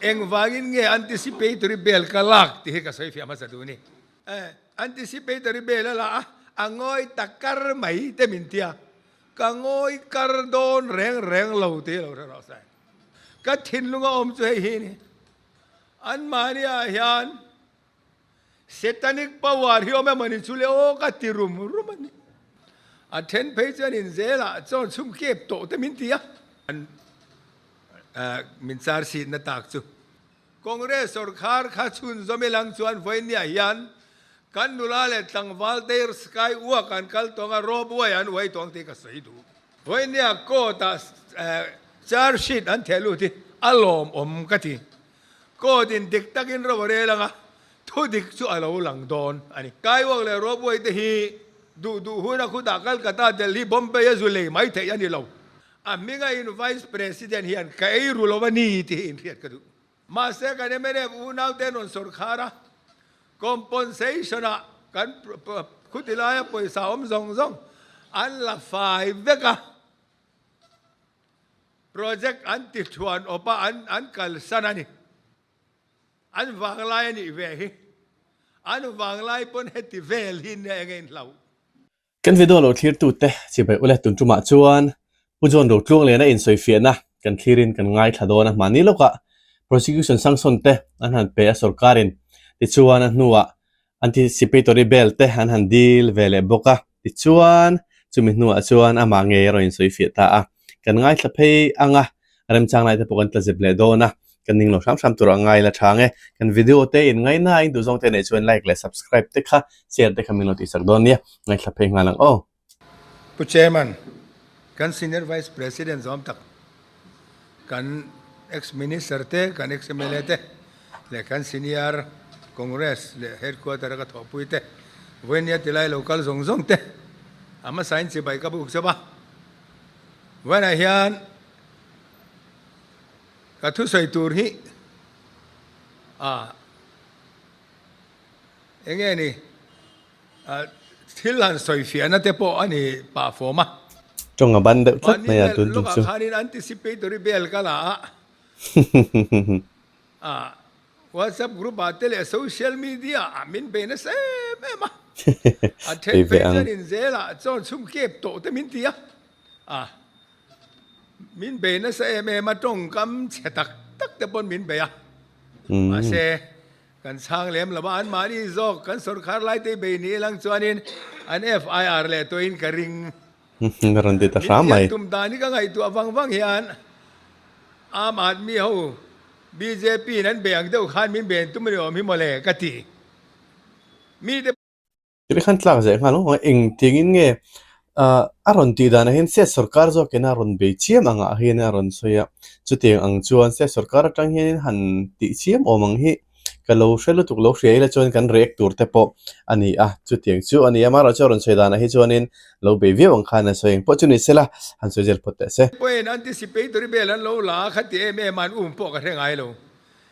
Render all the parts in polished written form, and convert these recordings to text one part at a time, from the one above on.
Engvangin nge anticipatory bail ka lak tih hi ka sawi fiah hmasa duh ni. Anticipatory bail a la a, a ngawi ta kar mai te min tia. Ka ngawi kar dawn reng reng lo tih lo hre rawh se. Ka thinlung a awm chu hei hi ni. Anmahni ah hian Satanic power hi awm emaw ni chu le aw ka ti rum rum a ni. A then phei chuan in zelah chawn chhum kep tawh te min ti a. An min char sitna tak chu. Congress sorkar kha chhun zawm ilang chuan vawinia hian kan nula leh tlangval te sky walk an kal tawng a, rope way an uai tawng tih ka sawi duh. Vawinia court ah charge sheet an theh lut hi a lawmawm ka ti. Court in dik takin ro a rel anga thu dik chu a lo lang dawn a ni. Skywalk leh ropeway te hi duh duh huna khutah Calcutta, Delhi, Bombay a zu lei mai theih a ni lo. A hminga in Vice President hian ka ei ru lo a ni tih hi inhriat ka duh. Mahse kan mnf unau te rawn sawrkhar a, compensation ah kan khuti laia pawisa awm zawng zawng an la fai vek a, project an ti thuan awp a an kalsan a ni. An vanglai a nih ve hi. An vanglai pawn heti vel hi nia eng a inhlauh. Kan video lo thlirtute chibai ule tun tumah chuan Pu John Rotluangliana insawifiahna kan thlirin kan ngaithla dawn a, mahni lawkah prosecution sanction te an han pe a sorkarin tichuan a hnuah anticipatory bail te an han dil ve leh bawk a, tichuan chumi hnuah chuan amah ngei a rawn insawifiah ta a, kan ngaithla phei ang a, remchang lai te pawh kan tla zep leh dawn a. Kan ning lo hram hram tur a ngai la tha nge. Kan video te in ngaina a in duh zawng te neih chuan like leh subscribe te kha share te kha min lo tihsak dawn nia. Ngaithla phei nghal ang aw. Pu Chairman, kan Senior Vice President zawm tak, kan Ex Minister te, kan Ex mla te leh kan Senior Congress leh Headquarter a ka thawhpui te, vawinia tilai lo kal zawng zawng te a hmasa in chibai ka buk chauh a. Vawiinah hian Ka thusawi tur hi a eng nge ni thil han sawi fiahna te pawh a ni pah fawm a. Tawng a ban deuh tlat mai a tun tum chu. Mahni lawkah khanin anticipatory bail ka la a, a WhatsApp group ah te leh social media ah min bei nasa em em a. A then phei chuan in zelah chawn chhum kep tawh te min ti a, a. Min bei nasa em em a, tawngkam chhe tak tak te pawn min bei a. Mahse, kan chhang lem lo a, anmahni zawk kan sawrkhar lai te bei ni ilang chuanin an FIR leh tawhin ka ring. Ka rawn ti ta hram mai. Min tiat tum dan hi ka ngaihtuah vang vang hian Aam Aadmi ho bjp in an bei ang deuh khan min bei an tum a ni awm hi mawle ka ti. Mite. Tih khan tlak zeh nghal ngawt a, engtiangin nge ah a rawn tih danah hian state sorkar zawkin a rawn bei chiam angah hian a rawn sawi a, chutiang ang chuan state sorkar atang hianin han tih chiam awm ang hi ka lo hre lutuk lo hria ila chuan kan react tur te pawh a ni a, chutiang chu a ni a, amaherawhchu a rawn sawi danah hi chuanin lo bei viau ang khan a sawi eng pawh chu ni sela han sawi zel phawt teh se. Pawhin anticipatory bail an lo la a, khati em em a an um pawh ka hre ngai lo.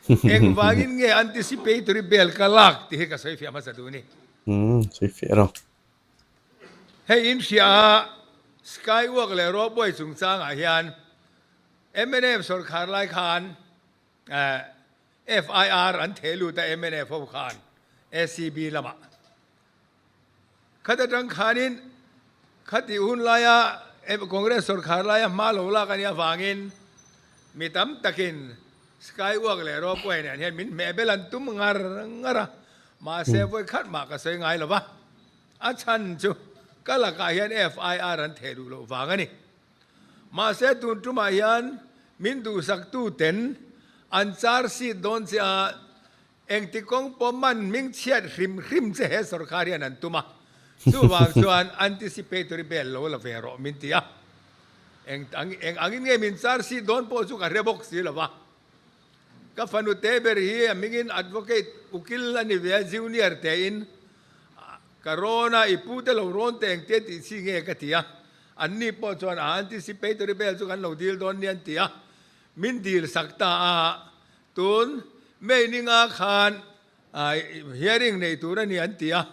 Engvangin nge anticipatory bail ka lak tih hi ka sawi fiah hmasa duh ni. Umm, sawi fiah rawh. Hei in hria a, Skywalk leh Ropeway chungchangah hian mnf sawrkhar lai khan FIR an theh lut a mnf ho khan ACB lamah. Khat atang khanin khatih hun laia Congress sawrkhar laia hma lo lak a nih avangin mi tam takin Skywalk leh Ropeway nen hian min hmeh bel an tum ngar ngar a, mahse vawi khat mah ka sawi ngai lo va, a chhan chu ka lakah hian FIR an theh duh loh vang a ni. Mahse tun tumah hian min duhsaktu ten an char seat dawn che a, Engti kawng pawh man hming chhiat hrim hrim che he sorkar hian an tum a, chuvang chuan anticipatory bail lo la ve rawh min ti a. Eng eng angin nge min charge si dawn pawh chu ka hre bawk si lo va. Ka fanu te ber hi a hmingin advocate ukil a ni ve a, junior tein ka rawn a, i pu te lo rawn teh engtia tih chi nge ka ti a. Anni pawh chuan a anticipatory bail chu kan lo dil dawn nia an ti a, min dil sak ta a. Tun May ninga khan hearing nei tur a ni an ti a,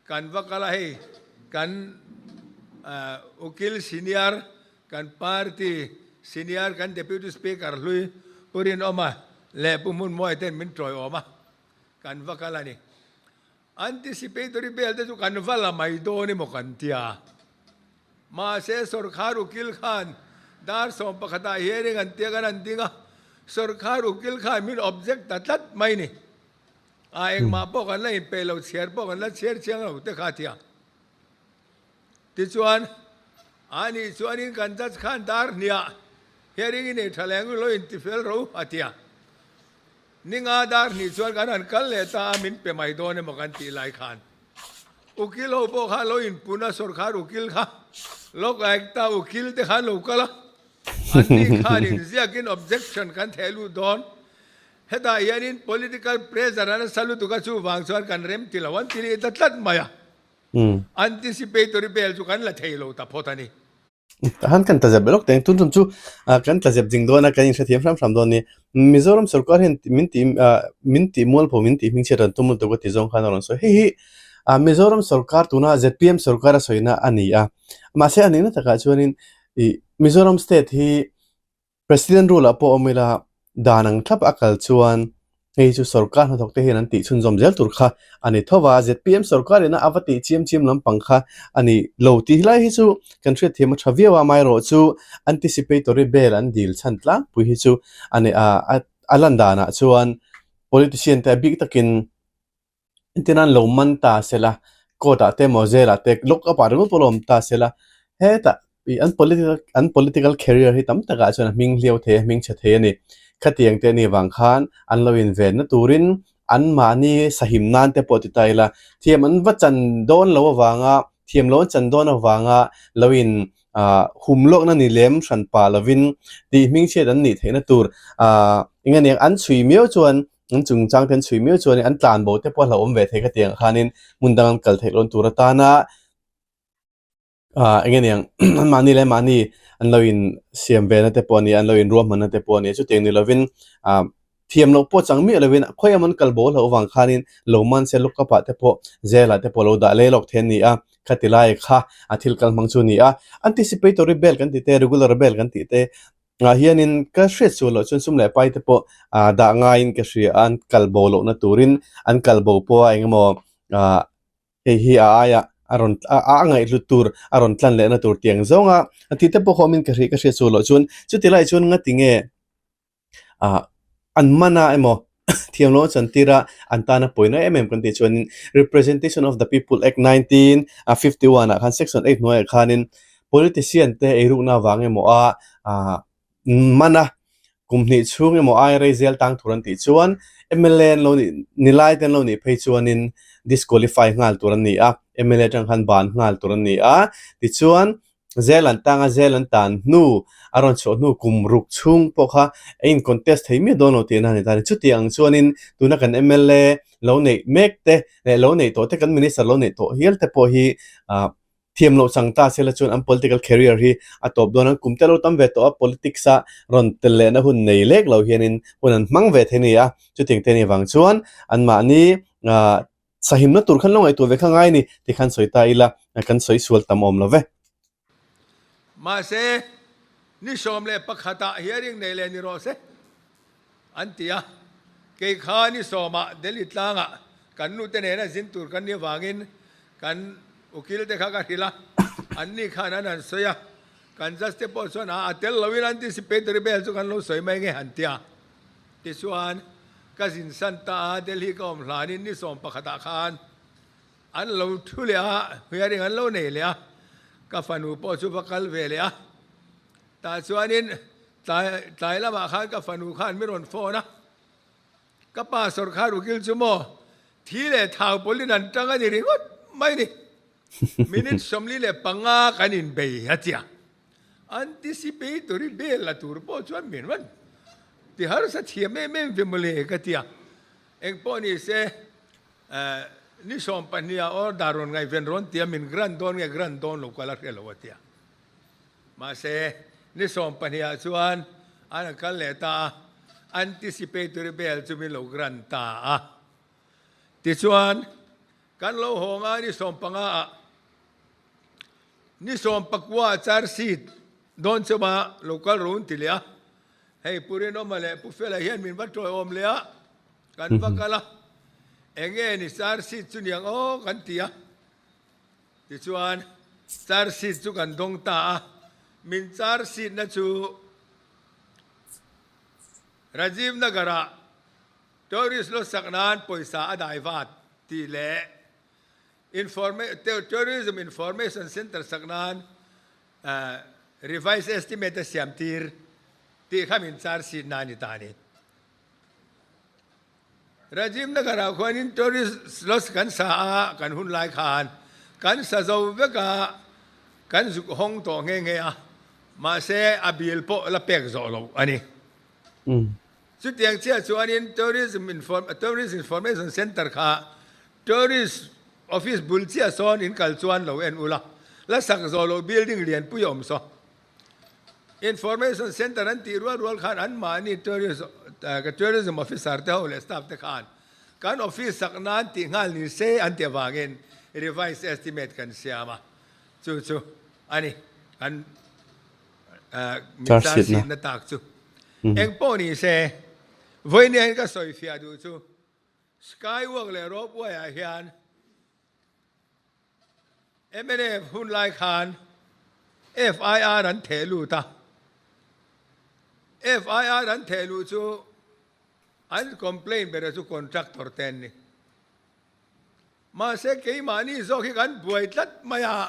kan va kal a hei kan ukil senior, kan party senior, kan deputy speaker hlui Pu Rinawma leh Pu Hmunmuai ten min tawiawm a, kan va kal a ni. Anticipatory bail te chu kan va la mai dawn emaw kan tia. Mahse sawrkhar ukil khan dar 11 ah hearing an tia kan han ding a, sawrkhar ukil khan min object ta tlat mai ni. A engmah pawh kan la inpeih lo, chhiar pawh kan la chhiar chiang lo te kha tia. Tichuan, a nih chuanin kan judge khan dar hniah hearing i nei tha leh ang u lo intifel ro a tia. Ninga dar hnih chuan kan han kal leh ta a, min pe mai dawn emaw kan tih lai khan ukil ho pawh kha lo inpun a, sawrkhar ukil kha lawk aikta ukil te khan lo kal a, an ni khan inziakin objection kan theh lut dawn. Hetah hianin political pressure a nasa lutuk a, chuvang chuan kan rem ti lo an ti leh ta tlat mai a, anticipatory bail chu kan la thei lo ta phawt a ni. Han kan tlazep lawk teng tun tum chu kan tlazep ding dawn a kan inhrethiam hram hram dawn ni. Mizoram sorkar hian min tih min tih mualpho min tih hmingchhiat an tum lutuk a ti zawng khan a rawn sawi. Hei hi Mizoram sorkar tuna zpm sorkar a sawina a ni a. Mahse a nihna takah chuanin ih Mizoram state hi President rule ah pawh awm ila dan ang thlap a kal chuan hei chu sorkar hnathawk te hian an tih chhunzawm zel tur kha a ni tho va, zpm sorkar ina a va tih chiam chiam lampang kha a ni lo tih lai hi chu kan hriatthiam a tha viau a, amaherawh chu anticipatory bail an dil chhan tlangpui hi chu a ni a, a lan danah chuan politician te a bik takin Entirna an lo man ta sela, court ah te emaw jail ah te lock up ah ringawt pawh lo awm ta sela, hetah ih an political an political career hi tam takah chuan a hming hliau thei a hming chhe thei a ni. Khatiang te anih vang khan an lo invenna turin anmahni sahim nan te pawh ti ta ila, thiam an va chan dawn lo avanga thiam lo an chan dawn avanga lo in ah hum lawkna ni lem hran pah lovin tih hming chhiat an nih theihna tur ah eng aniang an chhui miau chuan An chungchang te an chhui miau chuanin an tlan bo te pawh a hlauhawm ve thei khatiang ah khanin hmun dang an kal theih lawn tur atana ah eng nge niang anmahni leh mahni an lo in siam ve na te pawh a ni a an lo in ruahman na te pawh a ni a chutiang ni lovin ah thiam loh pawh chang miah lovin khawi emaw an kal bo hlauh avang khanin lo man se lock up ah te pawh jail ah te pawh lo dah lei lawk thei an ni a khati lai kha a thil kal hmang chu a ni a anticipatory bail kan tih te regular bail kan tih te Ah hianin ka hriat sual loh chuan sum leh pai te pawh ah dah ngaiin ka hria a, an kal bo lohna turin an kal bo pawh a engemaw ah hei hi a aia a rawn a a ngaihhlut tur a rawn tlan lehna tur tiang zawnga a tih te pawh kha awmin ka hria ka hriat sual loh chuan chuti lai chuan ngati nge ah an man a emaw thiam lo a chantir a an tana pawina em em kan tih chuanin Representation of the People Act 1951 ah khan section 8 hnuaiah khanin politician te eirukna avang emaw a ah man a kum hnih chhung emaw ai rei zel tang tur an tih chuan mla an lo nih nilai te an lo nih phei chuanin disqualify nghal tur an ni a mla atang khan ban nghal tur an ni a tichuan Zel an tang a, zel an tan hnu, a rawn chhuah hnu kum ruk chhung pawh kha a in contest thei miah dawn lo tihna a ni ta a ni. Chutiang ang chuanin tuna kan mla lo neih mek te leh lo neih tawh te, kan minister lo neih tawh hial te pawh hi ah thiam loh chang ta sela chuan an political career hi a tawp dawn a, an kum te lo tam ve tawh a, politics a rawn tel lehna hun nei lek lo hianin hun an hmang ve thei a ni a, chutiang te anih vang chuan anmahni ah Sahimna tur khan lo ngaihtuah ve kha ngai ni ti khan sawi ta ila kan sawi sual tam awm lo ve. Mahse, ni 11 ah hearing nei leh ni rawh se an ti a, kei kha ni sawmah Delhi tlangah kan nute nena zin tur kan nih avangin kan ukil te kha ka hrilh a, an ni khan an han sawi a, kan judge te pawh chuan a tel loin anticipatory bail chu kan lo sawi mai nge han ti a. Tichuan, ka zin san ta a, Delhi ka awm hlanin ni 11 ah khan an lo thu leh a, hearing an lo nei leh a, ka fanu pawh chu va kal ve leh a. Tah chuanin tlai tlai lamah khan ka fanu khan mi rawn phone a, ka pa sawrkhar ukil chu maw thi leh thau pawlhin an tang a ni ringawt mai ni. Minute 45 kan inbei a tia. Anticipatory bail la tur pawh chuan min rawn ti harsa thiam em em ve mawle ka ti a, engpawh ni se ni 12 ah order rawn ngaihven rawn ti a, min grant dawn nge grant dawn lo ka la hre lo a ti a. Mahse ni 12 ah chuan an a kal leh ta a, anticipatory bail chu min lo grant ta a. Tichuan kan lo haw nga ni 15 ah Ni 19 ah charge sheet dawn chauh a local rawn ti leh a. Hei Pu Rinawma leh Pu Fela hian min va tawiawm leh a, kan va kal a, enge ni charge sheet chu niang aw kan ti a. Tichuan charge sheet chu kan dawng ta a, min charge sheet na chu Rajiv Nagar ah tourist lodge sak nan pawisa a dai vat tih leh Tourism Information Centre sak nan Revised Estimate a siam tir tih kha min charge sheet na a ni ta a ni. Rajiv Nagar ah khuanin tourist lodge kan sa a, kan hun lai khan kan sa zo vek a, kan zuk hawng tawh nghe nghe a, mahse a bill pawh la pek zawh loh a ni. Chutiang chiah chuanin Tourism Tourist Information Centre kha Tourist Office bul chiah sawn in kal chuan lo en ula, la sak zawh loh building lianpui a awm saw. Information Centre an tih rual rual khan anmahni Tourist Tourism Officer te ho leh staff te khan kan office sak nan tih nghal ni se an tih avangin revised estimate kan siam a, chu chu a ni kan min charhsitna tak chu. Eng pawh ni se, vawiin hian ka sawi fiah duh chu Skywalk leh Ropeway ah hian mnf hun lai khan FIR an theh lut a, FIR an theh luh chu an complaint bera chu contractor te an ni. Mahse keimahni zawk hi kan buai tlat mai a,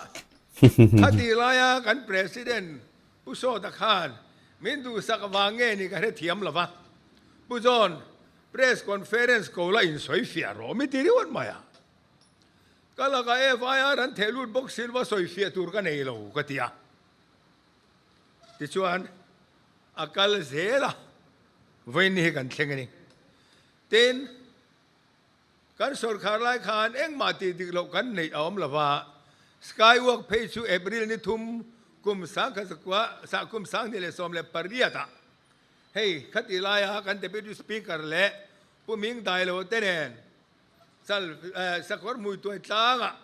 khatih laia kan President Pu Sawta khan min duhsak vang nge ni ka hrethiam lo va, Pu John, Press Conference ko la insawi fiah rawh mi ti ringawt mai a. Ka lakah FIR an theh lut bawk si lova sawi fiah tur ka nei lo ka ti a. Tichuan a kal zel a, vawiin hi kan thleng a ni. Tin, Kan sawrkhar lai khan engmah tih dik loh kan neih a awm lo va, Skywalk phei chu April ni thum kum sangkhat zakua kum 2018 ah hei khatih laia kan Deputy Speaker leh Pu Ming Dailo te nen chal sakawr hmuituai tlangah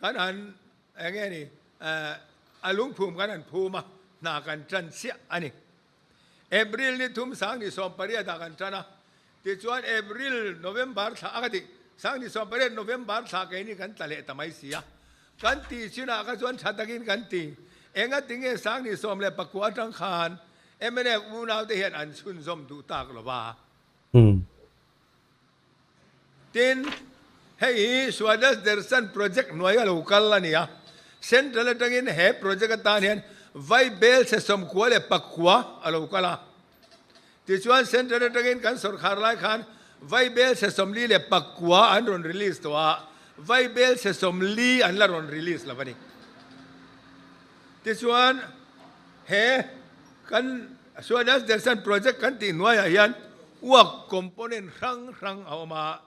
kan han eng nge ni a lungphum kan han phum a, hna kan tan chiah a ni. April ni thum 2018 ah kan tan a, tichuan April, November thla a ka tih, 2018 November thla keini kan tla leh ta mai si a, kan tih chinah kha chuan tha takin kan ti. Engati nge 2019 atang khan mnf unaute hian an chhunzawm duh tak lo va? Tin, hei hi Swadesh Darshan Project hnuai a lo kal a ni a. Central atangin he project atan hian vai bel chhe 99 a lo kal a. Tichuan Central atangin kan sawrkhar lai khan vai bel chhe 49 an rawn release tawh a, vai bel chhe 40 an la rawn release lo a ni. Tichuan he kan Swadesh Darshan Project kan tih hnuaiah hian uak component hrang hrang a awm a,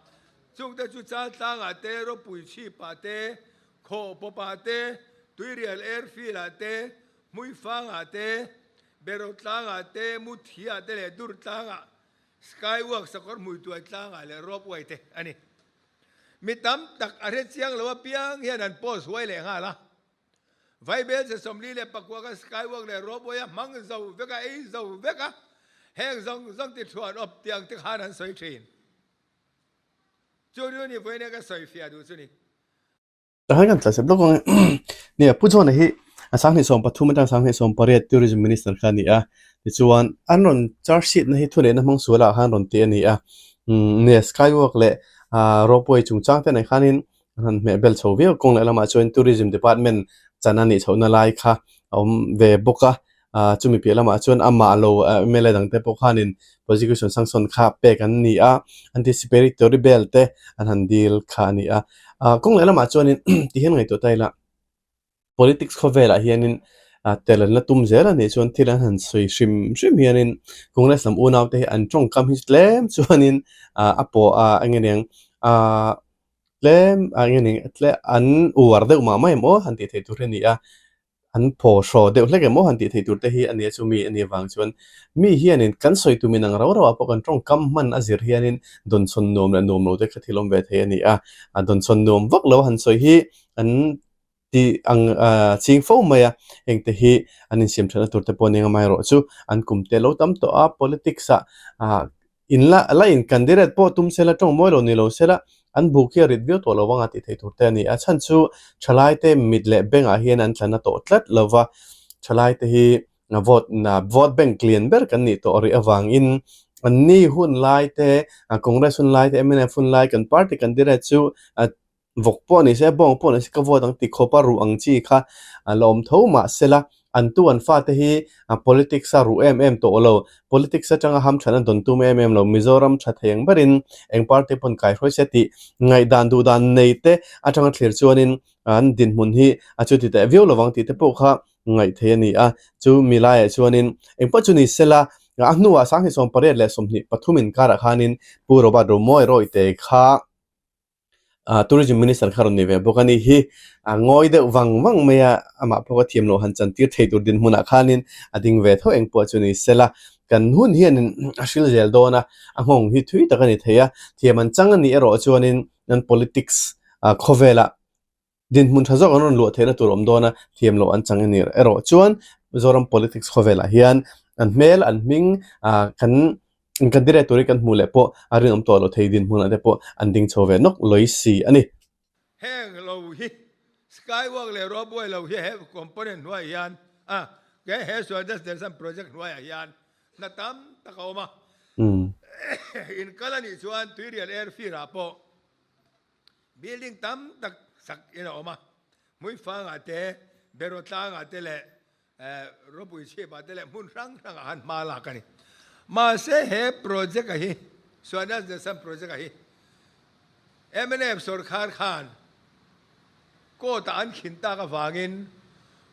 chungte chu Chaltlangah te, Ropui chhipah te, Khawhpawpah te, Tuirial Airfield-ah te, Hmuifangah te, Berotlangah te, Muthiah te leh Durtlangah, Skywalk sakawr hmuituai tlangah leh Ropeway te a ni. Mi tam tak a hre chiang lo apiang hian an post huai leh nghal a. Vaibel che 49 kha skywalk leh ropeway a hmang zo vek a, ei zo vek a, heng zawng zawng ti thuan awp tiang te khan an sawi thin. Chu ru ni vawiin ka sawi fiah duh chu ni. Tahan kan tla sep lawk ang e. Nia, Pu John-a hi a 2013 atang 2018 Tourism Minister kha a ni a. Tichuan, an rawn charge sheet na hi thuneihna hmang sualah khan rawn tih a ni a. Nia, skywalk leh ropeway chungchang te nen khanin An han hmeh bel chho viau kawng leh lamah chuan Tourism Department chan a nih chhohna lai kha a awm ve bawk a, ah chumi piah lamah chuan amah lo mla dang te pawh khanin prosecution sanction kha pek an ni a, anticipatory bail te an han dil kha a ni a, ah kawng leh lamah chuanin ti hian ngaihtuah ta ila. Politics khawvelah hianin tel an la tum zel a nih chuan thil an han sawi hrim hrim hianin Congress lam unaute hi an tawngkam hi tlem chuanin a pawh a eng nge niang tlem eng nge niang an uar deuh mah mai em aw han tih theih tur hi a ni a, an phaw hraw deuh hlek em aw han tih theih tur te hi a ni a chumi a nih avang chuan mi hianin kan sawi tum inang rau rauah pawh kan tawngkam hman a zir hianin dawnsawn nuam leh nuam lo te kha thil awm ve thei a ni a, dawnsawn nuam vak lo han sawi hi an. Tih ang ching fo mai a, hengte hi an insiam thatna tur te pawh nia amaherawh chu an kum te lo tam tawh a, politics ah in la la in candidate pawh tum sela tawng mawi lo ni lo sela an buk hi a rit viau tawh lo anga tih theih tur te a ni a, chhan chu thalai te mit leh beng ah hian an tla na tawh tlat lo va, thalai te hi vote vote bank lian ber kan nih tawh rih avangin an ni hun lai te Congress hun lai te mnf hun lai kan party candidate chu Vawk pawh ni se, bawng pawh ni se ka vote ang ti khawp a ruh ang chi kha a la awm tho mah sela an tu an fate hi politics a ruh em em tawh lo. Politics atanga hamthan a dawn tum em em lo. Mizoram tha thei ang berin eng party pawn kaihruai se tih ngaihdan duh dan nei te atanga thlir chuanin an dinhmun hi a chuti teh viau lovang tih te pawh kha ngaih theih a ni a. Chu mi laiah chuanin eng pawh chu ni sela a hnuah 2083 inkarah khanin Pu Robert Romawi Rawite kha Tourism Minister kha rawn ni ve bawk a ni hi a ngawi deuh vang vang mai a, amah pawh ka thiam loh han chan tir thei tur dinhmunah khanin a ding ve tho eng pawh chu ni sela kan hun hianin a hril zel dawn a, a nghawng hi thui tak a ni thei a, thiam an chang a nih erawh chuanin an politics khawvelah Dinhmun tha zawk an rawn luah theihna tur awm dawn a, thiam loh an chang a ni erawh chuan Mizoram politics khawvelah hian an hmel, an hming kan candidate turin kan hmuh leh pawh a rinawm tawh lo thei dinhmunah te pawh an ding chho ve nawk lawi si a ni. Heng lo hi Skywalk leh Ropeway lo hi he component hnuaiah hian a he Swadesh Darshan project hnuaiah hian hna tam tak a awm a. Inkal a nih chuan Tuirial Airfield ah pawh Building tam tak sak in a awm a, Hmuifangah te, Berawtlangah te leh Ropui chhipah te leh hmun hrang hrangah han hma lak a ni. Mahse he project a hi, Swadesh Darshan project a hi mnf sorkar khan court ah an khin tak avangin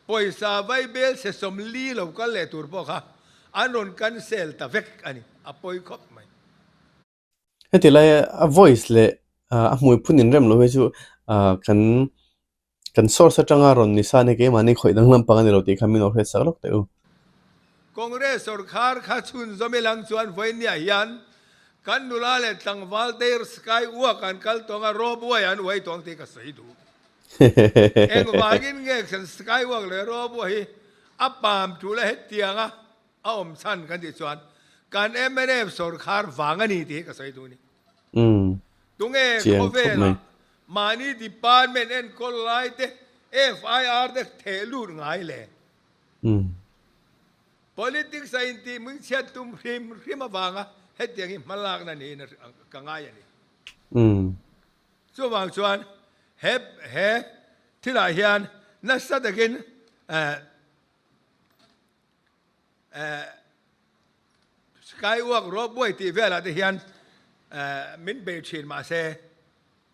pawisa vaibel se 40 lo kal leh tur pawh kha an rawn cancel ta vek a ni, a pawi khawp mai. Heti lai a voice leh a hmui phun inrem loh hi chu kan kan source atanga rawn ni sa a ni keimahni khawih danglam pang a ni lo tih kha min lo hriat sak lawk teh u. Congress sorkar kha chhunzawm i lang chuan vawinia hian kan nula leh tlangval te sky uak an kal tawng a ropeway an uai tawng tih ka sawi duh. Engvangin nge kan sky uak leh ropeway hi a pam tul a hetiang a A awm chhan kan tih chuan kan mnf sorkar vang a ni tih hi ka sawi duh a ni. Tunge khawvelah mahni department enkawl lai te FIR te theh lut ngai le? Politics a intih hmingchhiat tum hrim hrim avanga hetiang hi hmalakna niin ka ngai a ni. Chuvang chuan he he thilah hian nasa takin Skywalk ropeway tih velah te hian min bei thin mahse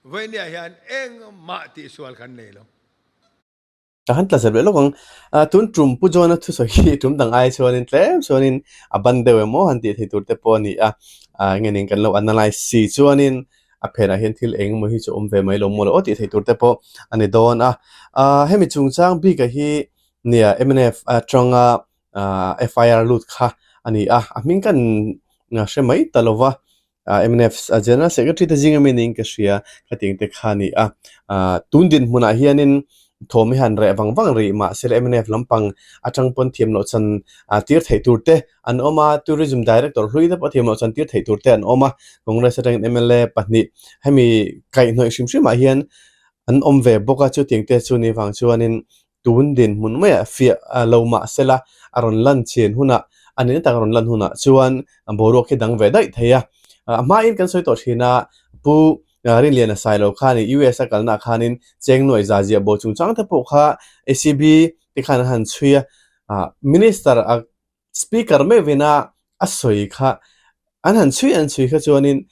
vawinia hian engmah tihsual kan nei lo. Ka han tla zep leh lawk ang. Tun tum Pu John-a thusawi hi tum dang ai chuanin tlem chuanin a ban deuh emaw han tih theih tur te pawh a ni a. Enge nen kan lo analyse si chuanin a phenah hian thil eng emaw hi chu awm ve mai lo maw le aw tih theih tur te pawh a ni dawn a. Hemi chungchang bikah hi Nia, mnf atanga FIR lut kha a ni a, a hming kan hre mai ta lo va, mnf General Secretary te zinga mi niin ka hria, khatiang te kha a ni a. Tun dinhmunah hianin thawm hi han reh vang vang rih mahse mnf lampang atang pawn thiam loh chan tir theih tur te an awm a, Tourism Director hlui te pawh thiam loh chan tir theih tur te an awm a, Congress atangin mla pahnih hemi kaihhnawih hrim hrimah hian an awm ve bawk a, chutiang te chu ni vang chuanin tun dinhmun maiah fiah lo mah sela a rawn lan chhin hunah a nihna tak a rawn lan hunah chuan boruak hi dang ve daih thei a. A hmain kan sawi tawh thin a, Pu Rinliana Sailo khanin US a kalnaah khanin cheng nuai za ziah bo chungchang te pawh kha ACB te khan an han chhui a, Minister a Speaker meuhvina a sawi kha an han chhui an chhui kha chuanin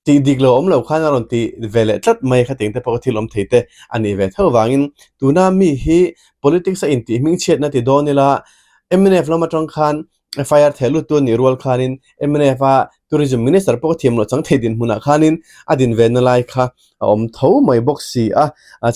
Tih dik lo awm lo khan a rawn ti ve leh tlat mai kha tiang te pawh thil awm thei te a nih ve tho vangin tuna mi hi politics a intih hmingchhiatna ti dawn ila mnf lam atang khan FIR theh lut tu a nih rual khanin mnf a tourism minister pawh ka thiam loh chang thei dinhmunah khanin a din ve na lai kha a awm tho mai bawk si a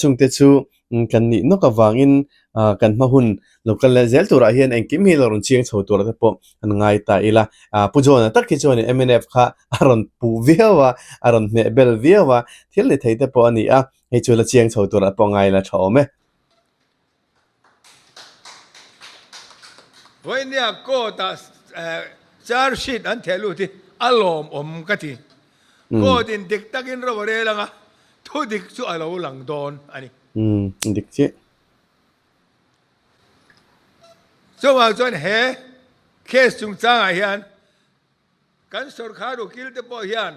chungte chu Kan nih nawk avangin kan hma hun lo kal leh zel turah hian engkim hi lo rawn chiang chho turah te pawh an ngai ta ila. Pu John-a tak hi chuanin mnf kha a rawn puh viau a, a rawn hmeh bel viau a, thil ni thei te pawh a ni a, hei chu la chiang chho turah pawh ngai la tha awm e. Vawinia court-ah charge sheet an theh lut hi a lawmawm ka ti. Court-in dik takin ro a rel anga thu dik chu a lo lang dawn a ni. Dik chiah. Chuvang chuan he case chungchangah hian kan sorkar ukil te pawh hian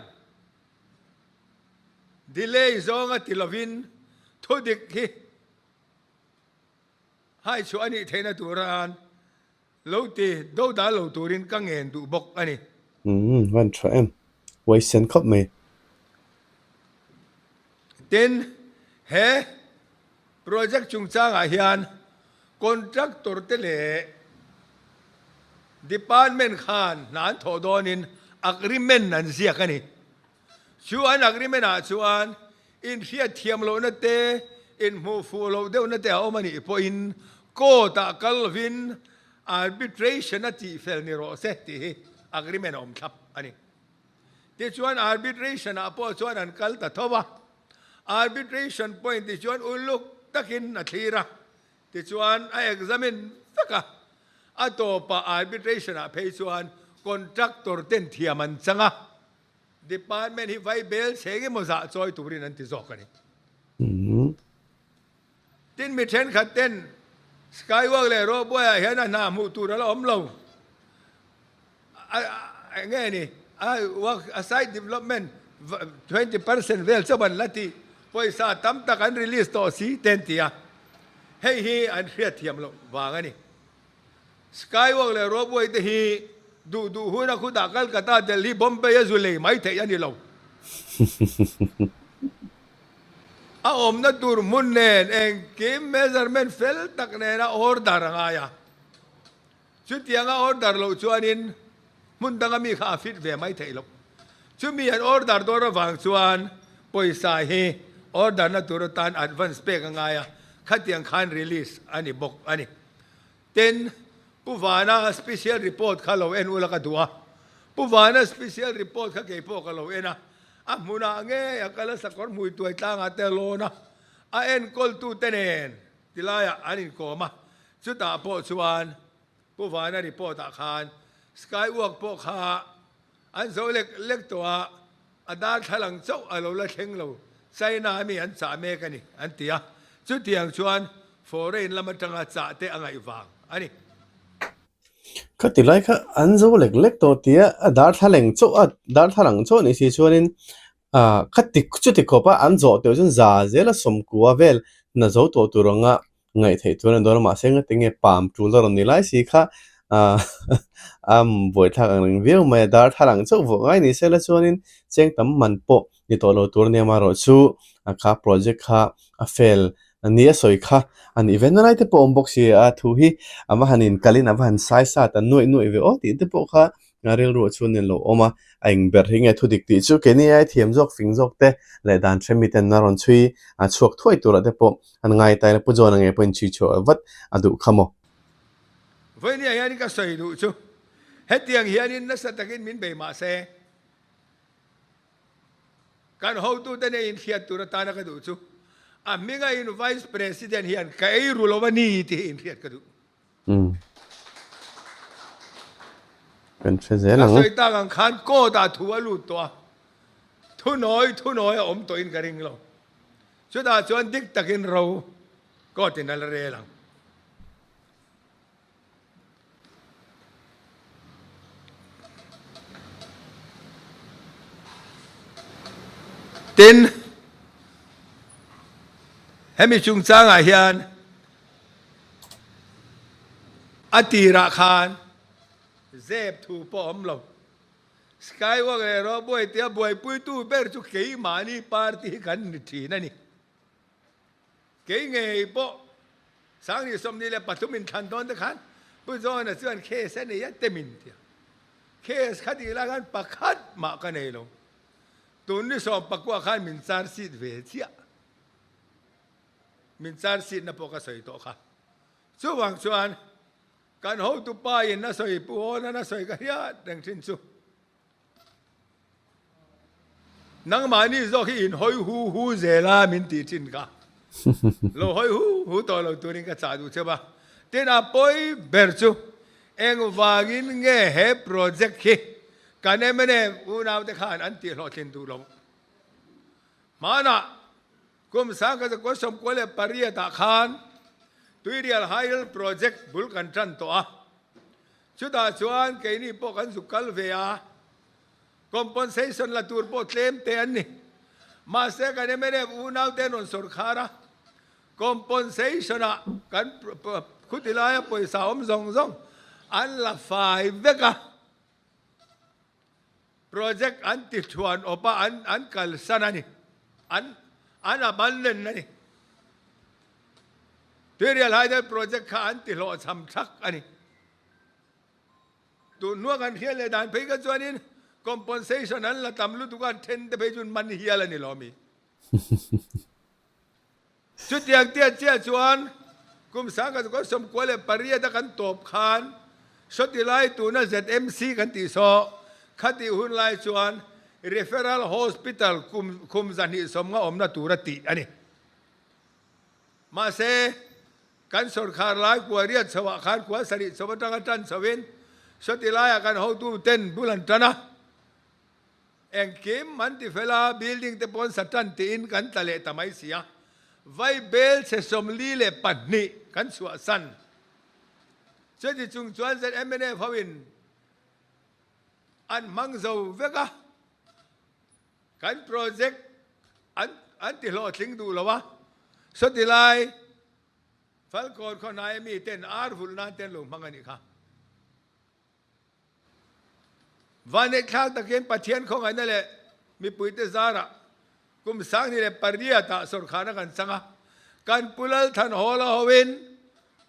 delay zawnga ti lovin thu dik hi Hai chhuah a nih theihna turan lo ti do dal lo turin ka ngen duh bawk a ni. Umm, van tha em. Huaisen khawp mai. Tin, he project chungchangah hian contractor te leh department khan hna an thawh dawnin agreement an ziak a ni. Chu an agreement ah chuan inhriat thiam lohna te, inhmuh fuh loh deuhna te a awm a nih pawhin court ah kal lovin arbitration a tih fel ni rawh se tih hi agreement a awm thlap a ni. Tichuan arbitration ah pawh chuan an kal ta tho a, arbitration point tichuan uluk takin a thlir a, tichuan a examine vek a, a tawpah arbitration ah phei chuan contractor ten thiam an chang a. Department hi vai bel chheng emaw zah chawi turin an ti zawk a ni. Tin mi thenkhat ten Skywalk leh Ropeway ah hian a hna hmuh tur a la awm lo. Eng nge ni? A work a site development 20% vel chauh an la ti. Pawisa tam tak an release tawh si te an ti a. Hei hi an hriatthiam loh vang a ni. Skywalk leh Ropeway te hi duh duh huna khutah Calcutta, Delhi, Bombay a zu lei mai theih a ni lo. A awmna tur hmun nen engkim measurement fel tak nena order a ngai a. Chutianga order loh chuanin hmun danga mi kha a fit ve mai theih loh. Chumi an order dawn avang chuan pawisa hi order na tur atan advance pek a ngai a, khatiang khan release a ni bawk a ni. Tin, Pu Vana special report kha lo en ula ka duh a. Pu Vana special report kha kei pawh ka lo en a. A hmunah ngei a kal a sakawr hmui tuai tlangah te a lawn a. A enkawltute nen tilaiah an inkawm a. Chutah pawh chuan Pu Vana report ah khan Skywalk pawh kha an zo lek lek tawh a, A darthlalang chauh a lo la thleng lo, China mi an chah mek a ni, an ti a. Chutiang chuan foreign lam atanga chah te a ngaih vang a ni. Khati lai kha an zo lek lek tawh ti a, a darthlaleng chauh a, darthlalang chauh a nih si chuanin ah khati chuti khawp a an zawh teuh chuan za zel a sawmkua vel hna zo tawh tur anga ngaih theih tur a ni dawn a mahse ngatinge pam tul a rawn ni lai si kha ah a buaithlak ang reng viau mai a darthlalang chauh vuah ngai ni se la chuanin cheng tam man pawh ni tawh lo tur a nia amaherawh chu a kha project kha a fail a ni a sawi kha a nih ve na lai te pawh a awm bawk si a thu hi a va han inkalhin a va han sai sat a nuaih nuaih ve aw tih te pawh kha a rilruah chuan in lo awm a, a eng ber hi nge thu dik tih chu keini ai thiam zawk fing zawk te leh dan hre mi ten a rawn chhui a chhuak thuai turah te pawh an ngai ta ila Pu John-a ngei pawhin chhui chhuah vat a duh kha maw. Vawinia hianin ka sawi duh chu hetiang hianin nasa takin min bei mah se kan hotute nen inhriat tur atana ka duh chu a hminga in Vice President hian ka ei ru lo a ni tih hi inhriat ka duh. Umm. Kan hre zel Ka ang. sawi tak ang khan court ah thu a lut tawh a, thunawi thunawi a awm tawhin ka ring lo. Chutah chuan dik takin ro court in a la rel ang. Tin, hemi chungchangah hian A tirah khan zep thu pawh a awm lo. Skywalk leh Rawbuai tia buaipuitu ber chu keimahni party hi kan ni thin a ni. Kei ngei pawh Sangni 23 inthlan dawn te khan Pu John-a chuan case a nei a te min ti a. Case kha tih lai khan pakhat mah ka nei lo. Tun ni sawmpakua khan min charge sheet ve chiah. Min charge sheet na pawh ka sawi tawh kha. Chuvang chuan kan hotu pa in a sawi pu hawn a sawi ka hriat reng thin chu. Nangmahni zawk hi in hawi hu hu zel a min tih thin kha. Lo hawi hu hu tawh lo turin ka chah duh cheu a. Tin a pawi ber chu. Engvangin nge he project hi kan mnf unaute khan an tihhlawhtlin duh lo? Hmanah kum 1998 ah khan Tuirial Hydel Project bul kan tan tawh a, chutah chuan keini pawh kan zuk kal ve a, compensation la tur pawh tlem te an ni. Mahse kan mnf unaute an rawn sawrkhar a, Compensation ah kan khuti laia pawisa awm zawng zawng an la fai vek a, project an ti thuan awp a, an an kalsan a ni, an an abandon a ni. Tuirial Hydel project kha an ti hlawhchham thak a ni. Tun hnua kan hriat leh dan phei kha chuanin compensation an la tam lutuk a, an then te phei chu an man hial a ni lo mi. Chutiang tia chiah chuan kum 1998 a kan tawp khan sawti lai tuna ZMC kan tih saw khatih hun lai chuan Referral Hospital kum khum 250 awmna tura tih a ni. Mahse, kan sawrkhar lai kua riat chhoah khan kua sarih chho atanga tan chhoin sawti laiah kan hotu ten bul an tan a. Engkim an ti fel a, building te pawn sa tan tiin kan tla leh ta mai si a. Vai bel chhe 42 kan chhuah san. Chuti chung chuan ZMNF ho in an hmang zo vek a, kan project an an ti hlawhtling duh lo a. Sawti lai Falkawn khaw hnaia mi ten ar vulh nan te an lo hmang a nih kha. Vaneihthlak takin Pathian khawngaihna leh mipuite zarah kum 2008 ah sawrkharna kan chang a, kan Pu Lalthan Hawla hoin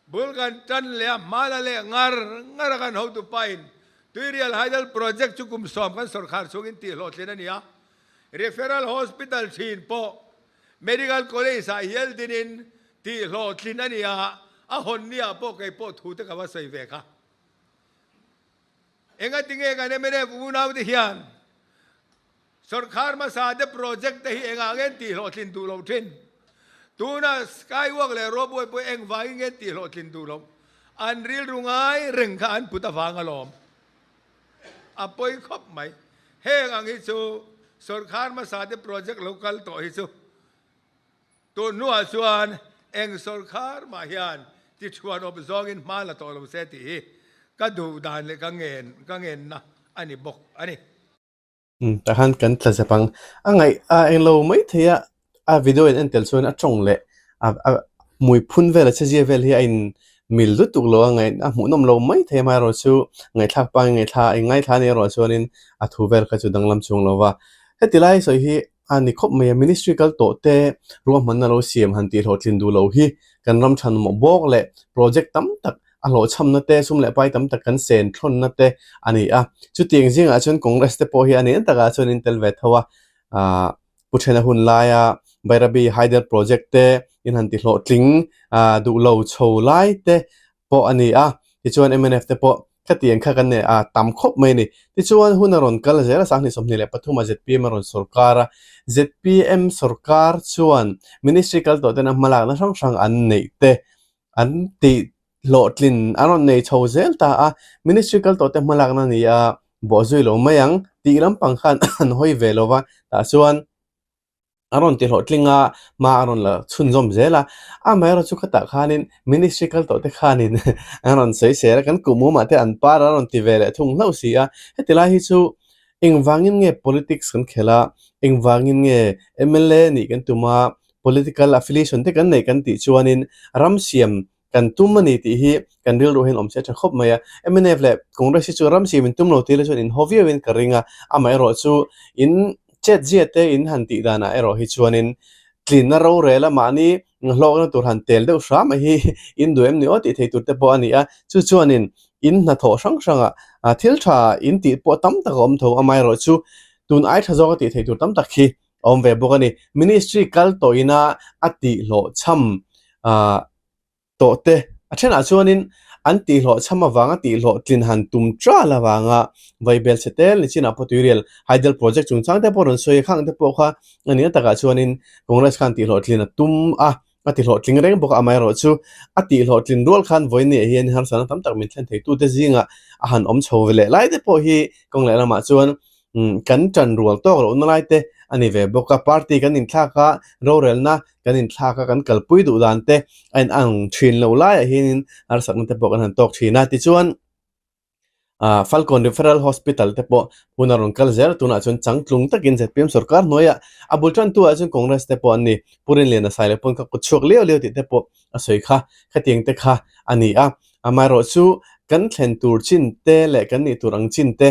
bul kan tan leh a hmala leh ngar ngar a kan hotu pain Tuirial Hydel Project chu kum 10 kan sawrkhar chhungin tihhlawhtlin a ni a, Referral Hospital thin pawh Medical College ah hial dinin tihhlawhtlin a ni a, a hawn ni ah pawh kei pawh thu te ka va sawi ve kha. Engatinge kan mnf unaute hian sawrkhar hmasa te project te hi engah nge an tihhlawhtlin duh loh thin? Tuna skywalk leh ropeway pawh engvangin nge an tihhlawhtlin duh loh? An rilru ngai reng kha an put avang alawm. A pawi khawp mai. Heng ang hi chu sawrkhar hmasa te project lo kal tawh hi chu Tun hnuah chuan eng sawrkhar mah hian tichhuan awp zawngin hma la tawh lo se tih hi ka duh dan leh ka ngen ka ngenna a ni bawk a ni. Umm tah khan kan tla zep ang. A ngaih a englo mai thei a, a video in en tel chuan a tawng leh a a hmui phun vel a chezia vel hi a in mil lutuk lo a ngaih a hmuhnawm lo mai thei a amaherawhchu ngaihthlak pangin ngaihthla a ingaithla a nih erawh chuanin a thu vel kha chu danglam chuang lo va. Heti lai sawi hi A ni khawp mai a, ministry kal tawh te ruahmanna lo siam han tih hlawhtlin duh lo hi kan ram thanmawh bawk leh project tam tak a hlawhchhamna te, sum leh pai tam tak kan sen thlawnna te a ni a. Chutiang zingah chuan Congress te pawh hi a nen takah chuan in tel ve tho a, aah Pu Thena hun laia Bairabi Hydel project te in han ti hlawhtling duh lo chho lai te pawh a ni a, tichuan mnf te pawh khatiang kha kan nei a, tam khawp mai a ni. Tichuan hun a rawn kal zel a, 2023 ah zpm a rawn sawrkar a, zpm sawrkar chuan ministry kal tawh tena hmalakna hrang hrang an neih te an tih hlawhtlin an rawn nei chho zel ta a, ministry kal tawh te hmalakna ni a bawhzui lo mai ang tih lampang khan an hawi ve lo va, tah chuan a rawn ti hlawhtling a, hma a rawn la chhunzawm zel a, amaherawh chu khatah khanin ministry kal tawh te khanin an rawn sawi sel a, kan kum awmah te an par a rawn ti ve leh thung hlauh si a, heti lai hi chu engvangin nge politics kan khelh a, engvangin nge mla nih kan tum a, political affiliation te kan neih kan tih chuanin ram siam kan tum a ni tih hi kan rilru hian awm se a tha khawp mai a. Mnf leh Congress hi chu ram siam in tum lo tih la chuan in haw viau in ka ring a, amaherawh chu in chet zia te in han tih danah erawh hi chuanin tlinna rorel a mahni hlawkna tur han tel deuh hram a hi in duh em ni aw tih thei tur te pawh a ni a, chu chuanin in hnathawh hrang hrangah thil tha in tih pawh tam tak a awm tho, amaherawh chu tun ai tha zawk a tih theih tur tam tak hi a awm ve bawk a ni. Ministry kal tawhina a tihhlawhchham ah tawh te a thenah chuanin an tihhlawhchham avanga tihhlawhtlin han tum tral avanga vaibel chhe tel ni chinah pawh tuirial hydel project chungchang te pawh rawn sawi a khang te pawh kha a nih na takah chuanin Congress khan tihhlawhtlin a tum a. A ti hlawhtling reng bawk a, amaherawhchu a tih hlawhtlin rual khan vawiinniah hian harsatna tam tak min thlen theitute zingah a han awm chho ve leh lai te pawh hi kawng leh lamah chuan kan tan rual tawk lohna lai te a ni ve bawk a. Party kan inthlak a, rorelna kan inthlak a, kan kalpui duh dan te a inang thin lo laiah hianin harsatna te pawh kan han tawk thin a. Tichuan. Ah Falkawn Referral Hospital te pawh hun a rawn kal zel a, tunah chuan changtlung takin zpm sorkar hnuaiah a bul tantu ah chuan Congress te pawh an ni. Pu Rinliana Sailo pawn kha kut chhuak liau liau tih te pawh a sawi kha, khatiang te kha a ni a. Amaherawh chu kan thlen tur chin te leh kan nih tur ang chin te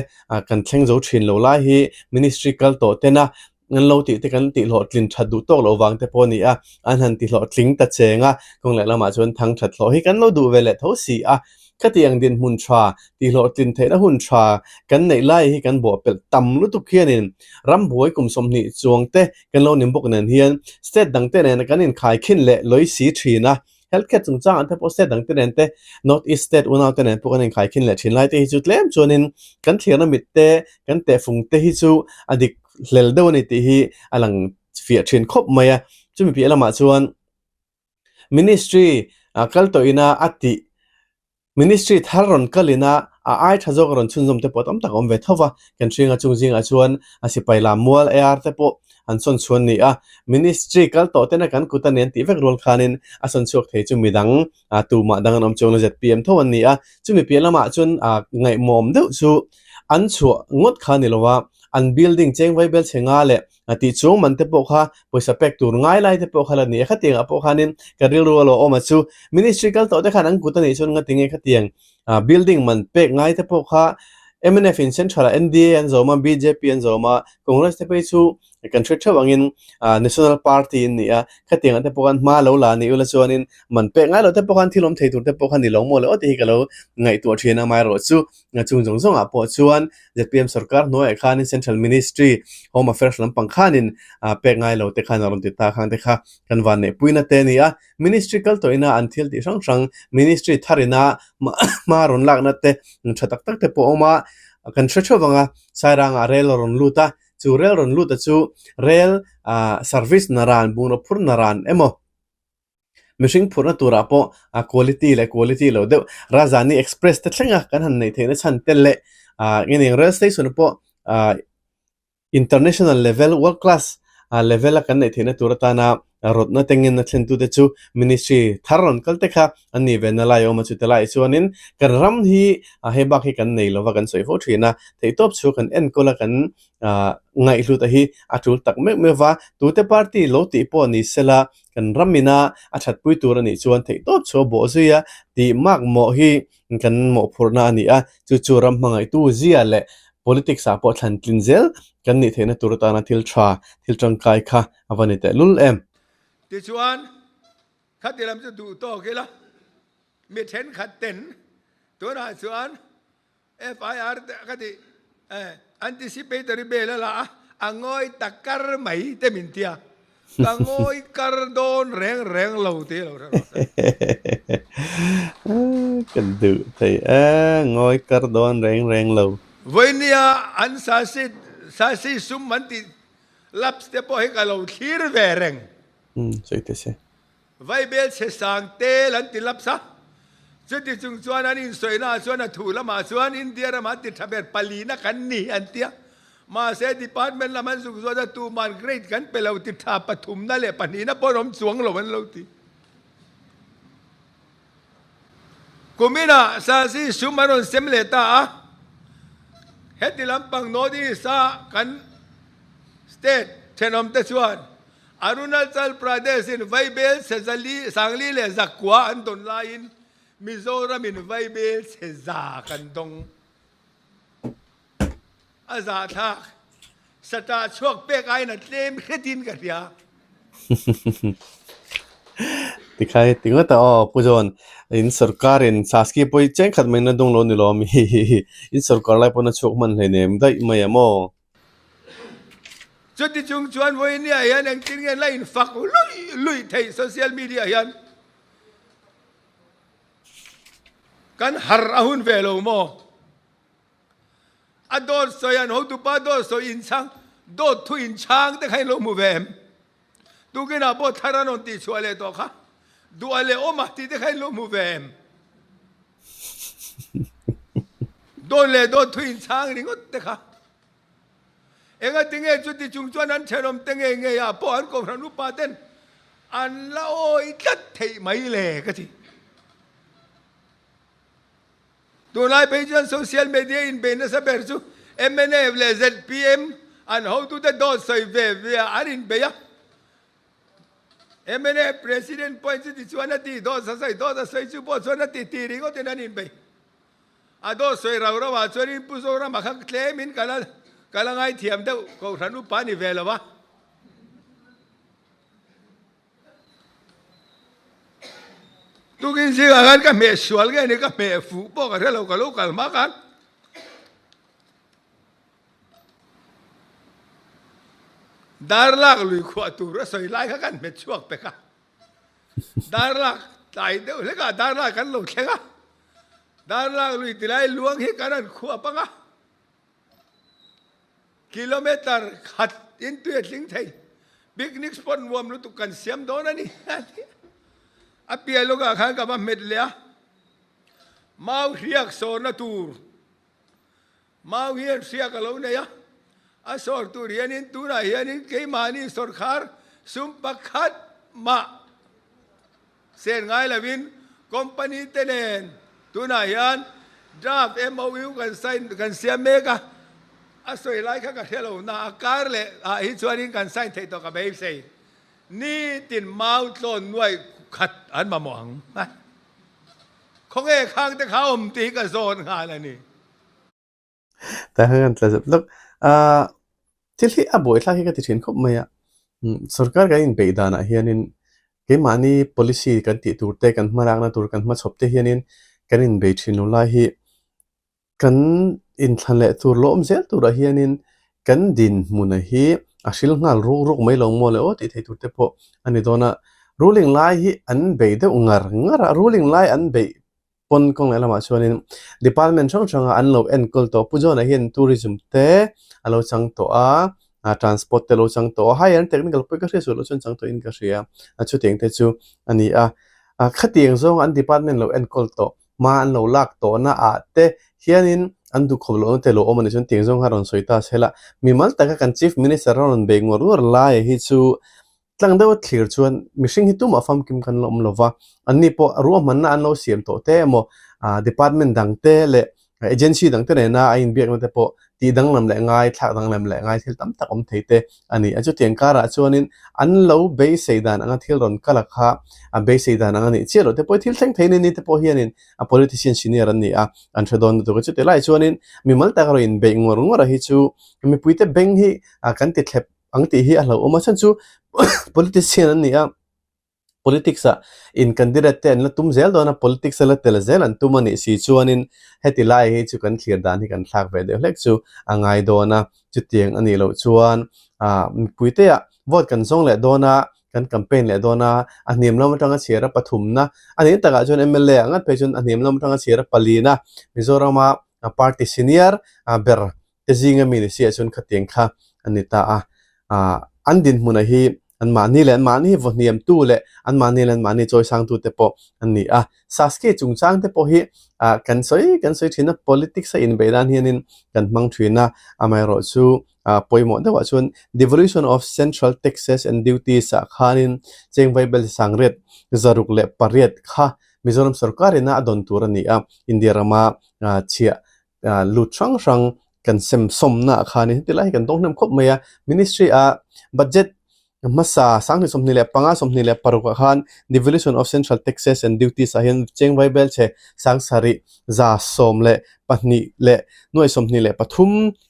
kan thleng zo thin lo lai hi Ministry kal tawh tena An lo tih te kan tih hlawhtlin that duh tawk loh vang te pawh a ni a, an han ti hlawhtling ta cheng a, kawng leh lamah chuan thang that hlawh hi kan lo duh ve leh tho si a. Khatiang dinhmun tha, tih hlawhtlin theihna hun tha kan neih lai hi kan bawhpelh tam lutuk hianin rambuai kum 20 chuang te kan lo nim bawk nen hian state dang te nena kan inkhaikhin leh lawi si thin a. Healthcare chungchangah te pawh state dang te nen te North East state unau te nen pawh kan inkhaikhin leh thin lai te hi chu tlem chuanin kan thlirna mit te kan tehfung te hi chu a dik hlel deuh a ni tih hi a lang fiah thin khawp mai a. Chumi piah lamah chuan Ministry kal tawh ina a tih Ministry thar rawn kalin a, a ai tha zawk a rawn chhunzawm te pawh tam tak a awm ve tho va, kan hringa chung zingah chuan a sipai lam mual AR te pawh an sawn chhuan ni a, Ministry kal tawh tena kan kut a nen tih vek rual khanin a sawn chhuak thei chu midang tumah dang an awm chuang lo zpm tho an ni a, chumi piah lamah chuan ngaihmawm deuh chu an chhuah ngawt kha a ni lo va, an building cheng vaibel chhe nga leh A tih chuang man te pawh kha pawisa pek tur ngai lai te pawh kha la ni a, khatiangah pawh khanin ka rilru a lo awm a chu ministry kal tawh te khan an kut a nih chuan ngati nge khatiang building man pek ngai te pawh kha mnf in central ah NDA an zawm a, bjp an zawm a, Congress te phei chu kan hre theuh angin national party an ni a, khatiangah te pawh khan hma lo la ni ula chuanin man pek ngai lo te pawh khan thil awm thei tur te pawh kha ni lo maw le aw tih hi ka lo ngaihtuah thin a, amaherawhchu Chung zawng zawngah pawh chuan zpm sorkar hnuaiah khanin Central Ministry Home Affairs lampang khanin pek ngai lo te khan a rawn ti ta khang te kha kan van neihpuina te a ni a. Ministry kal tawhina an thil tih hrang hrang Ministry tharina hma rawn lakna te tha tak tak te pawh a awm a, kan hre theuh vang a, Sairangah rel a rawn lut a, chu rel rawn lut a chu rel service naran bungraw phur naran emaw, Mihring phurhna turah pawh a quality leh quality lo deuh Rajdhani Express te thlenga kan han neih theihna chhan tel leh ah nge ni ang rail station pawh ah international level world class ah level a kan neih theihna tur atana rawtna te ngenna thlentute chu ministry thar rawn kal te kha an nih ve na lai a awm a chute laiah chuanin kan ram hi hei bak hi kan nei lova kan sawi fo thin a theihtawp chu kan enkawl a kan ah ngaihhlut a hi a tul tak meuh meuh va tute party lo tih pawh ni sela Kan ram ina a thatpui tur a nih chuan theihtawp chu a bawh zui a tih mak mawh hi kan mawhphurhna a ni a, chu chu ram hmangaihtu zia leh politics ah pawh thlan tlin zel kan nih theihna tur atana thil tha, thil tangkai kha a va ni tehlul em. Tichuan, khati lam chu duh tawk ila, mi thenkhat ten tunah chuan FIR te ka ti anticipatory bail a la a, a ngawi ta kar mai te min tia, ka ngawi kar dawn reng reng lo tih a lo hre rawh se. Ka duh thei e, ngawi kar dawn reng reng lo. Vawinia an sasi sasi sum an tih lapse te pawh hi ka lo thlir ve reng. Umm sawi teh se. Vaibel chhe sang tel an ti laps a, chuti chung chuan an insawinaah chuan a thu lamah chuan India ramah an ti tha ber palina kan ni an ti a, mahse department lam an zuk zawt a tuman grade kan pe lo ti tha pathumna leh pahnihna pawh an awm chuang lo an lo ti. Kuminah Sasi sum an rawn sem leh ta a, heti lampang North East a kan state thenawmte chuan Arunachal Pradesh in vaibel chhe zali sangli leh zakua an dawn laiin Mizoram in vaibel chhe za kan dawng. A zahthlak satah chhuak pek aiin a tlem hretin ka hria. Tikhai ti ngawt a aw Pu John, in sorkar in Saski pawh hi chengkhat mai na dawng lo ni lo ami in sorkar lai pawn a chhuak hman hleinem daih mai a maw? Chuti chung chuan vawinia hian engtin nge la infak luih luih theih social media hian kan har a hun ve lo maw? A dawt sawi an hotupa dawt sawi inchhang dawt thu inchhang te kha in lo hmu ve em? Tukinah pawh thar an rawn tihchhuah leh tawh kha. Duh a leh awm a tih te kha in lo hmu ve em? Dawt leh dawt thu in chhang ringawt te kha. Engatinge chuti chung chuan an thenawm te ngei ngei ah pawh an kohhran upa ten an la awi tlat theih mai le ka ti. Tunlai phei chuan social media inbeih nasa ber chu mnf leh zpm an hotute dawt sawi ve ve ah an inbeih a. Mnf President pawhin chuti chuan a ti, dawt a sawi, dawt a sawi chu pawh chuan a ti ti ringawtin an inbeih. A dawt sawi rau rau ah chuanin Pu Zorama kha tlemin ka la ka la ngaithiam deuh, Kohhran upa a ni ve lo a. Tukin zingah khan ka hmeh sual nge ni ka hmeh fuh pawh ka hre lo, ka lo kal hma khan. Darlak lui khuah tur a sawi lai kha kan hmet chhuak pek a. Darlak tlai deuh hlek ah darlak kan lo thleng a. Darlak lui tilai luang hi kan han khuah pang a. Kilometer khat in tui a tling thei. Picnic spot nuam lutuk kan siam dawn a ni. A piah lawkah khan ka va hmet leh a. Mau hriak sawrna tur Mau hian hriak a lo nei a, a sawr tur hianin tunah hianin keimahni sawrkhar sum pakhat mah sen ngai lovin company te nen tunah hian draft MOU kan sign kan siam mek a, a sawi lai kha ka hre lo na a kar leh ah hi chuanin kan sign theih tawh ka beisei. Nitin mau tlawn nuai khat an mamawh ang. Khawnge khang te kha awm tih hi ka zawn nghal a ni. Tah hian kan tla zep lawk. Ahh thil hi a buaithlak hi ka ti thin khawp mai a. Sorkar kan inbeih danah hianin keimahni policy kan tih tur te kan hmalakna tur kan hmachhawp te hianin kan inbei thin lo lai hi Kan inthlan leh tur lawm zel turah hianin kan dinhmuna hi a hril nghal ruk ruk mai lo maw le aw tih theih tur te pawh a ni dawn a. Ruling lai hi an beih deuh ngar ngar a, ruling lai an beih pawn kawng leh lamah chuanin department hrang hranga an lo enkawl tawh. Pu John-a hian tourism te a lo chang tawh a, transport te a lo chang tawh a, higher technical pawh ka hriat sual loh chuan chang tawhin ka hria a, chutiang te chu a ni a. Khatiang zawng an department lo enkawl tawh. Hma an lo lak tawhna ah te hianin an duhkhawp lohna te lo awm a ni chuan tiang zawng kha rawn sawi ta se la, mimal taka kan Chief Minister a rawn bei nguar nguar lai hi chu tlang deuha thlir chuan mihring hi tumah famkim kan la awm lo va, anni pawh ruahmanna an lo siam tawh te emaw department dang te leh agency dang te nena a inbiakna te pawh tih danglam leh ngai, thlak danglam leh ngai thil tam tak awm thei te a ni a. Chutiang karah chuanin an lo beisei dan anga thil rawn kal a kha a beisei dan ang a nih chiah loh te pawh thil thleng thei ni te pawh hianin a politician senior an ni a, an hre dawn lutuk a. Chutih lai chuanin mimal taka rawn inbeih nguar nguar a hi chu mipuite beng hi kan ti thlep ang tih hi a hlauhawm a, chhan chu politician an ni a. Politics ah in candidate te an la tum zel dawn a, politics a la tel zel an tum a nih si chuanin heti lai hi chu kan thlir dan hi kan thlak ve deuh hlek chu a ngai dawn a, chutiang a nih loh chuan ah mipui te ah vote kan zawng leh dawn a, kan campaign leh dawn a, a hniam lam atanga chhiar a pathumna a nih takah chuan mla ah ngat phei chuan a hniam lam atanga chhiar a palina Mizorama party senior ber te zinga mi ni si ah chuan khatiang kha a ni ta a, ah an dinhmunah hi anmahni leh anmahni hi vawhniamtu leh anmahni leh anmahni chawisangtu te pawh an ni a. Sasuke chungchang te pawh hi ah kan sawi kan sawi thin a, politics a inbeih nan hianin kan hmang thin a, amaherawhchu ah pawimawh deuhah chuan devolution of central taxes and duties ah khanin cheng vaibel sangriat 608 kha Mizoram sorkar ina a dawn tur a ni a, India rama chhiah lut hrang hrang kan sem sawmna ah khanin heti lai hi kan dawng hnem khawp mai a, ministry ah budget hmasa 2025 26 ah khan devolution of central taxes and duties ah hian cheng vaibel chhe 7112 leh nuai 23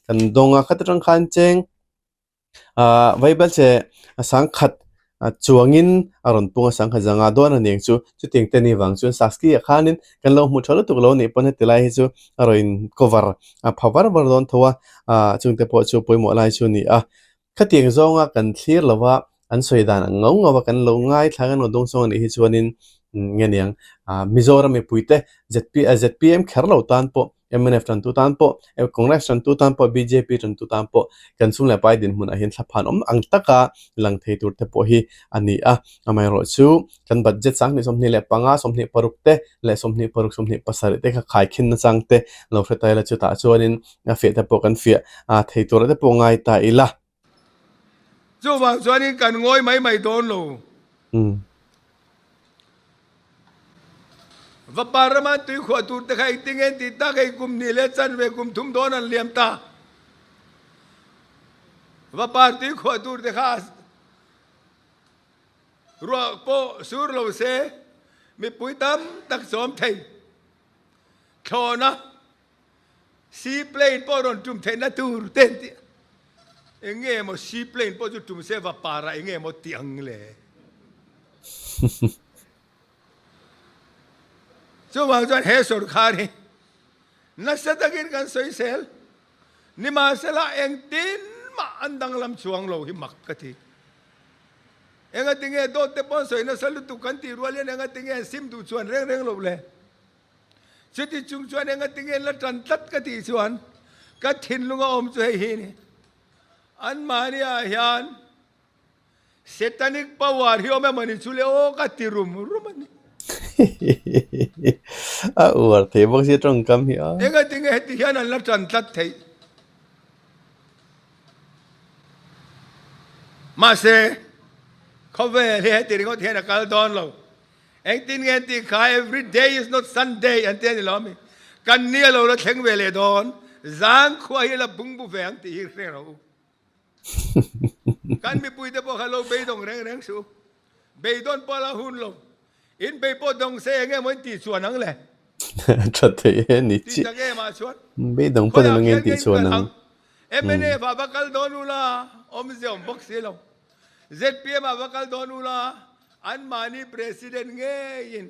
kan dawng a, khata tang khan cheng Ahh vaibel che a sangkhat chuangin a rawn pung a sangkhat zanga dawn a ni ang chu chutiang te ni vang chuan Saski ah khanin kan lo hmu tha lutuk lo nih pawn heti lai hi chu a rawn in cover a pha var var dawn tho a ahh chungte pawh chu pawimawh lai chu a ni a khatiang zawnga kan thlir lova an sawi dan ang ngau ngau a kan lo ngaithla kan lo dawng sawng a nih hi chuanin nge niang ahh Mizoram mipuite zpm kher lo tan pawh. Mnf tantu tan pawh, Congress tantu tan pawh, bjp tantu tan pawh kan chhung leh pai dinhmunah hian thlaphan awm ang taka lang thei tur te pawh hi a ni a. Amaherawhchu kan budget 2025, 26 te leh 26, 27 te kha khaikhin nachang te lo hre ta ila chutah chuanin a fiah te pawh kan fiah thei turah te pawh ngai ta ila. Chuvang chuanin kan ngawi mai mai dawn lo. Vapa rama tui khuah tur te kha engtin nge an tih tak hei kum hnih leh chanve kum thum dawn an liam ta. Vapa tui khuah tur te kha ruah pawh sur lo se mipui tam tak chawm thei thlawhna. Sea plane pawh rawn tum theihna tur te an ti a. Eng nge maw sea plane pawh chu tum se va parah eng nge maw ti ang le. Chuvang chuan he sorkar hi nasa takin kan sawisel. Nimahsela engtin mah an danglam chuang lo hi mak ka ti. Engatinge dawt te pawh an sawi nasa lutuk kan tih rual hian engatinge an sim duh chuan reng reng loh le. Chuti chung chuan enga tinge la tan tlat ka tih chuan ka thinlung a awm chu hei hi ni. Anmahni ah hian Satanic power hi awm emaw ni chu le aw ka ti rum rum a ni. A uar thei bawk sia tawngkam hi a. Enga tinge heti hian an la tan tlat theih. Mahse khawvel hi heti ringawt hian a kal dawn lo. Engtin nge an tih kha every day is not Sunday an ti a ni lo ami? Kan ni a lo la thleng ve leh dawn, zan khua hi la bungbu ve ang tih hi hre rawh u. Kan mipuite pawh kha lo beidawng reng reng suh u. Beidawn pawh a la hun lo. In bei pawh dawng se enge maw in tih chuan ang le? Tha thei e ni chi. Tih tak em ah chuan. Beidawng pawn eng nge in tih chuan ang. Mnf ah va kal dawn u la, awmzia awm bawk si lo. Zpm ah va kal dawn u la, Anmahni President ngeiin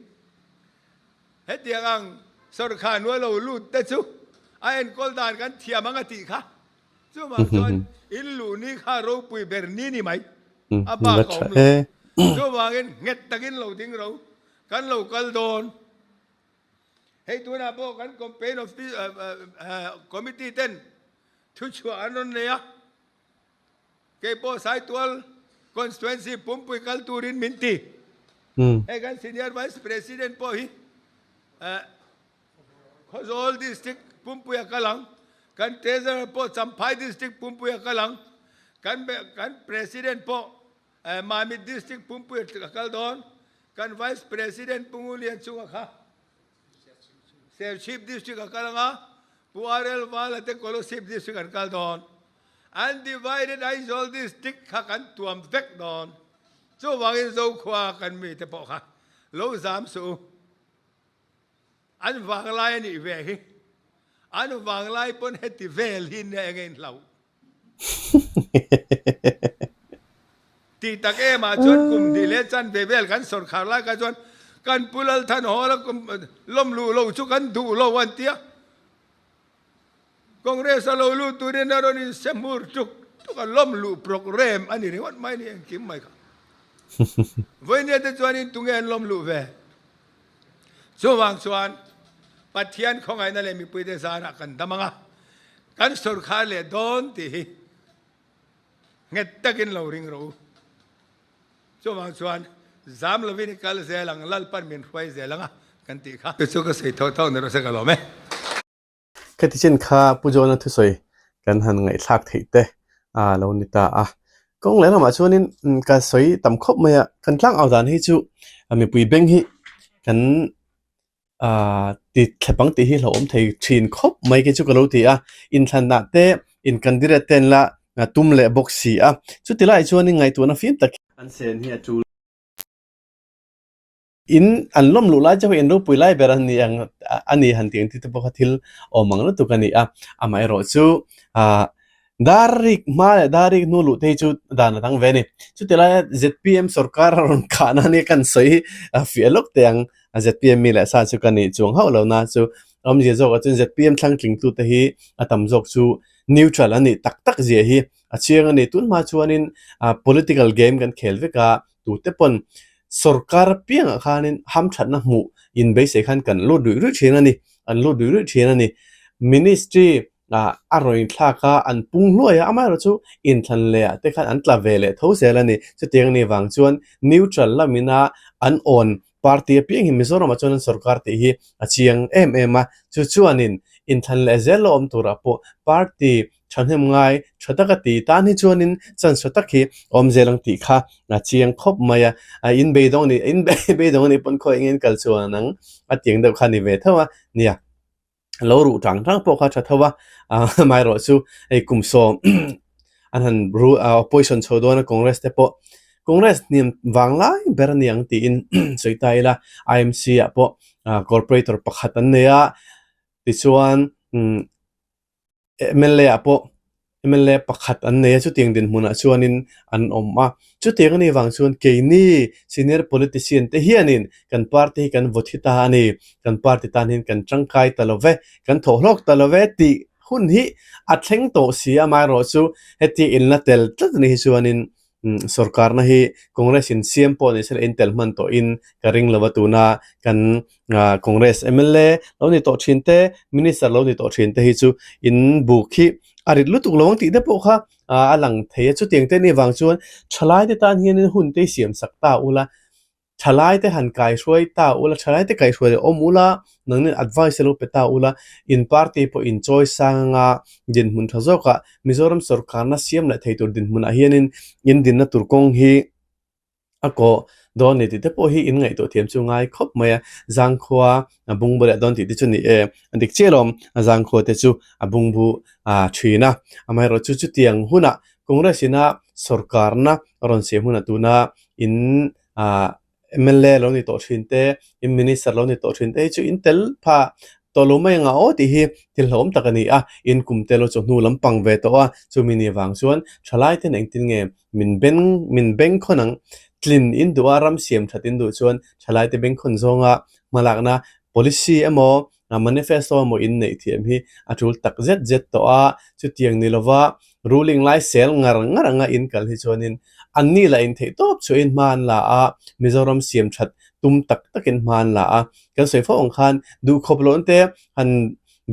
hetiang ang sawrkha hnuai lo lut te chu a enkawl dan kan thiam ang a tih kha. Chuvang chuan in luh ni kha ropui ber ni ni mai. A bak a awm lo. Chuvangin nghet takin lo ding ro. Kan lo kal dawn. Hei tunah pawh kan campaign office committee ten thuchhuah an rawn nei a. Kei pawh Saitual Constituency pumpui kal turin min ti. Hei kan Senior Vice President pawh hi Khawzawl District pumpui a kal ang, kan Treasurer pawh Champhai District pumpui a kal ang, kan kan President pawh Mamit District pumpui a kal dawn, kan Vice President Pu Ngulian chunga kha Serchhip District a kal ang a, Pu RL Vala te Kolosip District an kal dawn. Undivided Aizawl District kha kan tuam vek dawn. Chuvangin Zokhua kan mite pawh kha lo zam suh u. An vanglai a nih ve hi. An vanglai pawn heti vel hi nia eng in hlauh. Tih tak em ah chuan kum hnih leh chanve vel kan sawrkhar lai kha chuan kan Pu Lalthanhawla lawm luh lo chu kan duh lo an tia. Congress a lo lut turin a rawn inse hmur tuk tuk a, lawm luh programme a ni ringawt mai ni engkim mai kha. Vawinia te chuanin tunge an lawm luh ve? Chuvang chuan Pathian khawngaihna leh mipuite zarah kan dam ang a, kan sawrkhar leh dawn tih hi nghet takin lo ring rawh u. Chuvang chuan zam lovin i kal zel ang, Lalpan min hruai zel ang a kan tih kha. Chu chu ka sawi tho tho ni rawh se ka lawm e. Khati chin kha Pu John-a thusawi kan han ngaihthlak theih te a lo ni ta a. Kawng leh lamah chuanin ka sawi tam khawp mai a, kan tlang au dan hi chu mipui beng hi kan ah ti thlep ang tih hi hlauhawm thei thin khawp mai khi chu ka lo ti a. Inthlanah te in candidate te an la tum leh bawk si a, chuti laiah chuanin ngaihtuahna fim tak an sen hi a tul. In an lawm luh lai chauh hi in ropui lai ber a ni ang a ni han tih ang tih te pawh kha thil awm ang lutuk a ni a, amaherawh chu ah dar rik hma leh dar rik hnu luh te hi chu dan a dang ve a ni. Chuti laia zpm sorkar a rawn khahna ania kan sawi hi a fiah lawk teh ang a zpm mi leh sa chu ka nih chuang hauh lo na chu awmzia zawkah chuan zpm thlangtling tute hi a tam zawk chu neutral a nih tak tak zia hi a chiang a ni. Tun hma chuanin ah political game kan khel vek a. Tute pawn sorkar apiangah khanin hamthatna hmuh inbeisei khan kan lut ruih ruih thin a ni, an lut ruih ruih thin a ni. Ministry ah a rawn inthlak a, an pung hluai a, amaherawh chu inthlan leh ah te khan an tla ve leh tho zel a ni. Chutiang a nih vang chuan neutral lamina an awn party apiang hi Mizoramah chuan an sorkar tih hi a chiang em em a, chu chuanin inthlan leh zel lo awm turah pawh party thahnem ngai tha taka ti tan hi chuanin chance tha tak hi awm zel ang tih kha a chiang khawp mai a, a in beidawng a nih in beidawng a nih pawn khawi engin kal chuan ang a tiang deuh kha a ni ve tho a nia. Lo ruh tang tang pawh kha tha tho a, amaherawh chu hei kum sawm an han ru opposition chho dawn a Congress te pawh Congress hniam vang lai ber a ni ang tiin sawi ta ila IMC ah pawh corporator pakhat an nei a tichuan mla ah pawh mla pakhat an nei a chutiang dinhmunah chuanin an awm a chutiang anih vang chuan keini senior politician te hianin kan party hi kan vaw thi ta a ni kan party tan hian kan tangkai ta lo ve kan thawh hlawk ta lo ve tih hun hi a thleng tawh si a amaherawh chu heti inla tel tlat anih hi chuanin Sorkarna hi Congress in siam pawh ni sela in tel hman tawhin ka ring lo a tuna kan Congress mla lo ni tawh thin te Minister lo ni tawh thin te hi chu in buk hi a rit lutuk lo ang tih te pawh kha a lang thei a chutiang te anih vang chuan thalai te tan hianin hun te hi siam sak ta ula. Thalai te han kaihruai ta ula, thalai te kaihruai leh awm ula, nangnin advice te lo pe ta ula, in party pawh in chawi sang anga dinhmun tha zawkah Mizoram sorkarna siam leh thei tur dinhmunah hianin in dinna tur kawng hi a kawh dawn ni tih te pawh hi in ngaihtuah thiam chu ngai khawp mai a, zangkhua a bungbu leh dawn tih te chu ni e, a dik chiah lawm, a zangkhua te chu a bungbu thin a, amaherawh chu chutiang hunah Congress ina sorkarna rawn siam hunah tuna in ah mla lo ni tawh thin te in minister lo ni tawh thin te hi chu in tel phah tawh lo mai anga aw tih hi thil hlauhawm tak a ni a in kum te lo chawhnu lampang ve tawh a chumi ni vang chuan thalai ten engtin nge min beng min bengkhawn ang tlin in duh a ram siam that in duh chuan thalai te bengkhawn zawnga hmalakna policy emaw manifesto emaw in neih thiam hi a tul tak zet zet tawh a chutiang ni lova ruling lai sel ngar ngar anga in kal hi chuanin anni lah in theih tawp chhuahin hma an la a, Mizoram siam that tum tak takin hma an la a, kan sawi fo ang khan duhkhawp lohna te han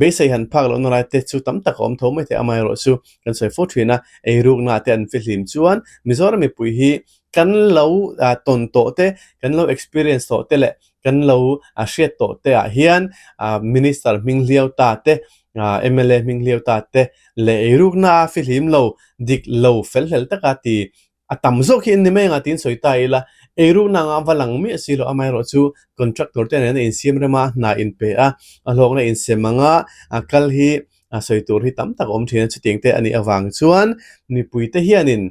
beisei han phak lohna lai te chu tam tak a awm tho mai thei amaherawh chu kan sawi fo thin a, eirukna te an fihlim chuan Mizoram mipui hi kan lo tawn tawh te kan lo experience tawh te leh kan lo hriat tawh te ah hian minister hming hliau ta te mla hming hliau ta te leh eirukna a fihlim lo dik lo fel hlel taka ti a tam zawk hi an ni mai anga tiin sawi ta ila eirukna anga va lang miah si lo amaherawh chu contractor te nena insiam rema hna inpe a a hlawkna insem anga a kal hi a sawi tur hi tam tak a awm thin a chutiang te a nih avang chuan mipui te hianin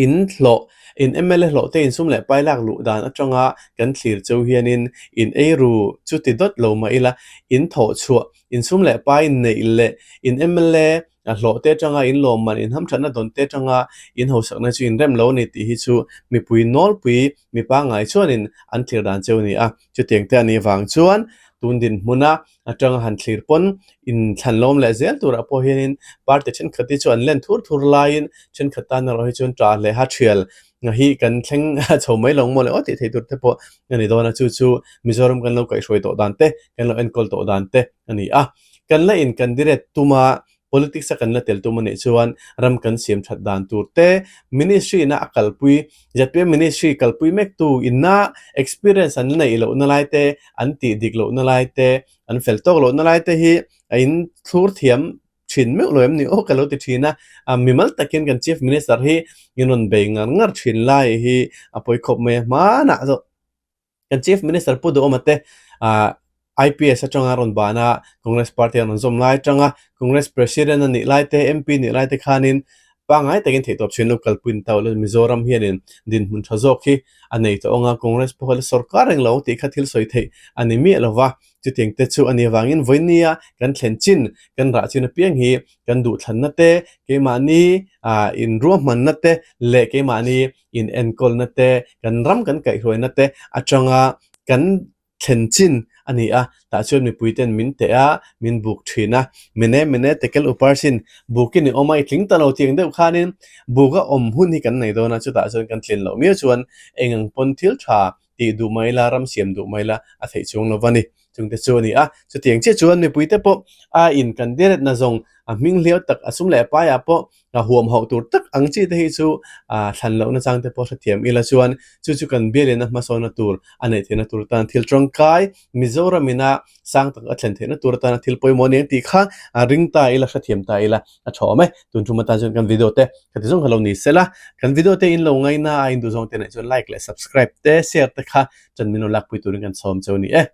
In hlawh, in mla hlawh te insum leh pai lak luh dan atanga kan thlir cheu hianin in ei ru chu ti dawt lo mah ila, in thawh chhuah, insum leh pai neih leh in mla hlawh te atanga in lawmman, in hamthatna dawn te atanga in hausakna chu in rem lo a ni tih hi chu mipui nawlpui mi pangngai chuanin an thlir dan cheu a ni a. Chutiang te a nih vang chuan tun dinhmuna atanga han thlir pawn inthlan lawm leh zel turah pawh hianin party thenkhat hi chu an len thur thur laiin thenkhat tan erawh hi chuan ṭah leh ha thial hi kan thleng chho mai lo maw le aw tih theih tur te pawh a ni dawn a chu chu Mizoram kan lo kaihhruai tawh dan te kan lo enkawl tawh dan te a ni a kan la in candidate tuma politics a kan la tel tum a nih chuan ram kan siam that dan tur te ministry ina a kalpui zpm ministry kalpui mek tu ina experience an neih loh na lai te an tih dik loh na lai te an fel tawk loh na lai te hi a in thlur thiam thin meuh lo em ni aw ka lo ti thin a a mimal takin kan chief minister hi in rawn bei ngar ngar thin lai hi a pawi khawp mai a hmanah zawh. Kan Chief Minister Pu Duhawma te IPS atanga rawn ban a, Congress Party an rawn zawm lai atanga Congress President a nih lai te, MP nih lai te khanin pangngai takin theihtawp chhin lo kalpui ni ta ula Mizoram hianin dinhmun tha zawk hi a nei tawh ang a, Congress pawh kha la sorkar reng lo tih kha thil sawi theih a ni miah lo va, chutiang te chu a nih avangin vawinia kan thlen chin, kan rah chin apiang hi kan duhthlanna te, keimahni inruahmanna te leh keimahni in enkawlna te, kan ram kan kaihhruaina te atanga kan thlen chin a ni a, tah chuan mipui ten min teh a, min buk thin a, mine mine tekel uparsin bukin i awm a, i tling ta lo tih ang deuh khanin buk a awm hun hi kan nei dawn a, chutah chuan kan tlin loh miau chuan eng ang pawn thil tha tih duh mai la, ram siam duh mai la a theih chuang lo va ni. Chungte chu a ni a. Chutiang chiah chuan mipuite pawh a in kan diretna zawng a hming hliau tak a sum leh paiah pawh a huam hauh tur tak ang chi te hi chu thlan lohna chang te pawh hrethiam ila chuan chu chu kan bialina hmasawnna tur a neih theihna tur tan thil tangkai Mizoram ina sang tak a thlen theihna tur atana thil pawimawh a ni ang tih kha ring ta ila hrethiam ta ila a tha awm e. Tun tum atan chuan kan video te khati zawng kha lo ni sela kan video te in lo ngaina a in duh zawng te neih chuan like leh subscribe te share te kha chan min lo lakpui turin kan sawm cheu a ni e.